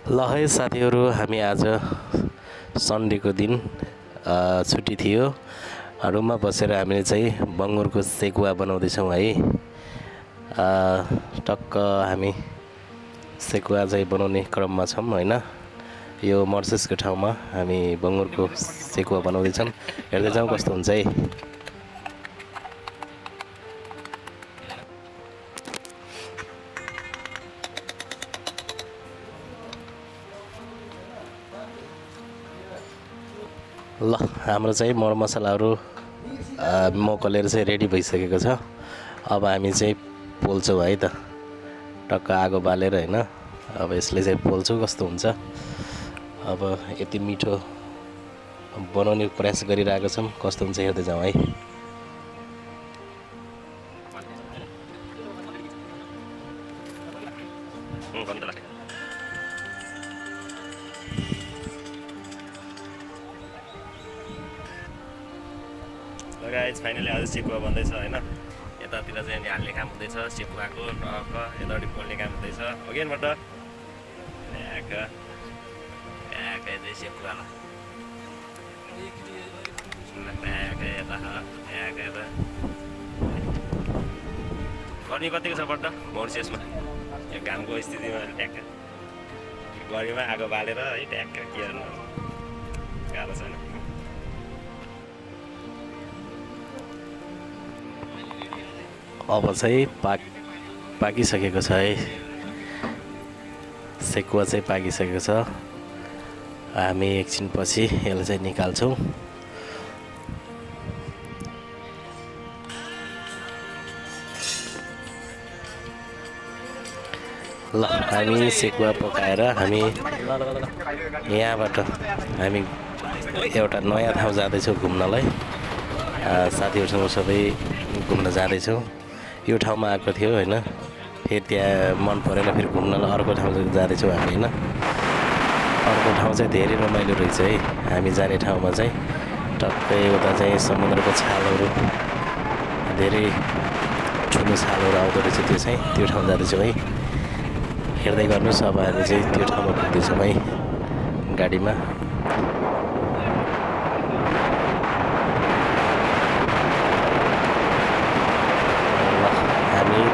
ल है साथीहरू, हामी आज सन्डेको दिन छुट्टी थियो। रुममा बसेर हामीले चाहिँ बङ्गुरको सेकुवा बनाउँदैछौँ है। टक्क हामी सेकुवा चाहिँ बनाउने क्रममा छौँ होइन। यो मर्सेसको ठाउँमा हामी बङ्गुरको सेकुवा बनाउँदैछौँ। हेर्दै जाउँ कस्तो हुन्छ है। ल हाम्रो चाहिँ मरमसलाहरू मोकलेर चाहिँ रेडी भइसकेको छ। अब हामी चाहिँ पोल्छौँ है त। टक्क आगो बालेर होइन। अब यसले चाहिँ पोल्छौँ कस्तो हुन्छ। अब यति मिठो बनाउने प्रयास गरिरहेको छौँ, कस्तो हुन्छ हेर्दै जाउँ है। गाइस फाइनली आज सेकुवा बन्दैछ होइन। यतातिर चाहिँ हाल्ने काम हुँदैछ सेकुवाको, टक्क यतापट्टि पोल्ने काम हुँदैछ। अगेनबाट ट्याक ट्याक चाहिँ सेकुवा ट्याक यता ट्याक यता गर्ने कतिको छ बड्ड मर्सेसमा यो घामको स्थितिमा ट्याक्क गरीमा आगो बालेर है ट्याक्क के गर्नु गाह्रो छैन। अब चाहिँ पाकिसकेको छ है। सेकुवा चाहिँ पाकिसकेको छ। हामी एकछिनपछि यसलाई चाहिँ निकाल्छौँ। ल हामी सेकुवा पकाएर हामी यहाँबाट हामी एउटा नयाँ ठाउँ जाँदैछौँ घुम्नलाई। साथीहरूसँग सबै घुम्न जाँदैछौँ। यो ठाउँमा आएको थियो होइन, फेरि त्यहाँ मन परेन, फेरि घुम्नलाई अर्को ठाउँ जाँदैछौँ हामी होइन। अर्को ठाउँ चाहिँ धेरै रमाइलो रहेछ है। हामी जाने ठाउँमा चाहिँ टक्कै उता चाहिँ समुद्रको छालहरू धेरै ठुलो छालहरू आउँदो रहेछ। त्यो ठाउँ जाँदैछौँ है। हेर्दै गर्नुहोस्। अब हामी चाहिँ त्यो ठाउँमा पुग्दैछौँ है गाडीमा।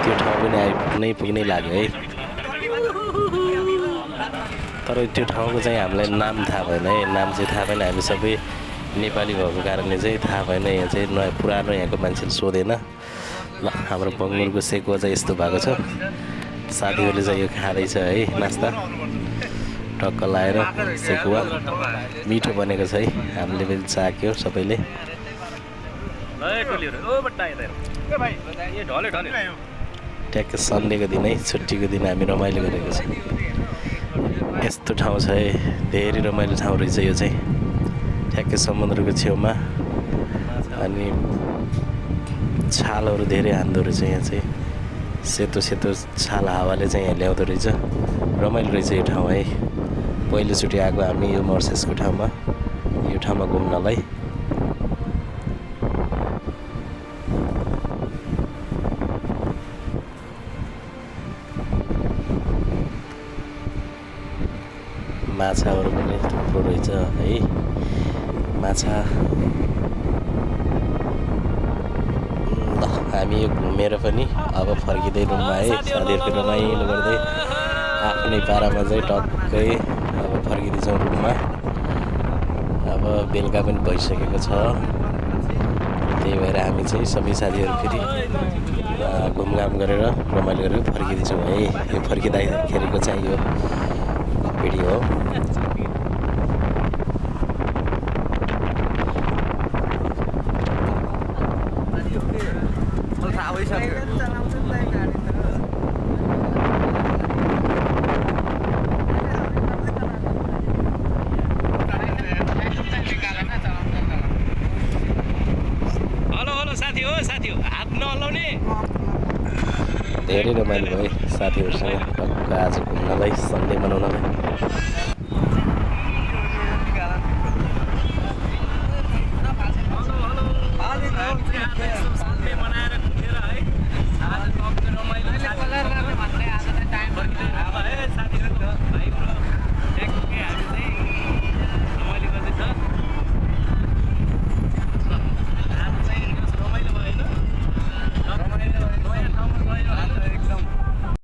त्यो ठाउँ पनि पुग्नै लाग्यो है। तर त्यो ठाउँको चाहिँ हामीलाई नाम थाहा भएन है। नाम चाहिँ थाहा भएन। हामी सबै नेपाली भएको कारणले चाहिँ थाहा भएन। यहाँ चाहिँ नयाँ पुरानो यहाँको मान्छेले सोधेन। ल हाम्रो बङ्गुरको सेकुवा चाहिँ यस्तो भएको छ। साथीहरूले चाहिँ यो खाँदैछ है नास्ता टक्क लाएर। सेकुवा मिठो बनेको छ है। हामीले पनि चाख्यो सबैले। ट्याक्क सन्डेको दिन है, छुट्टीको दिन हामी रमाइलो गरेको छ। यस्तो ठाउँ छ है, धेरै रमाइलो ठाउँ रहेछ यो चाहिँ। ट्याक्कै समुद्रको छेउमा अनि छालहरू धेरै हान्दो रहेछ यहाँ चाहिँ। सेतो सेतो छाल हावाले चाहिँ यहाँ ल्याउँदो रहेछ। रमाइलो रहेछ यो ठाउँ है। पहिलोचोटि आएको हामी यो मर्सेसको ठाउँमा, यो ठाउँमा घुम्नलाई। माछाहरू पनि थुप्रो रहेछ है। माछा ल हामी यो घुमेर पनि अब फर्किँदै रुममा है। साथीहरूको रमाइलो गर्दै आफ्नै पारामा चाहिँ टक्कै अब फर्किँदैछौँ रुममा। अब बेलुका पनि भइसकेको छ। त्यही भएर हामी चाहिँ सबै साथीहरू फेरि घुमघाम गरेर रमाइलो गरेर फर्किँदैछौँ है। यो फर्किँदाखेरिको चाहिँ यो भिडियो हो। साथी हो हात नहलाउने। धेरै रमाइलो भयो है साथीहरूसँग टक्क आज घुम्नलाई, सन्डे मनाउनलाई।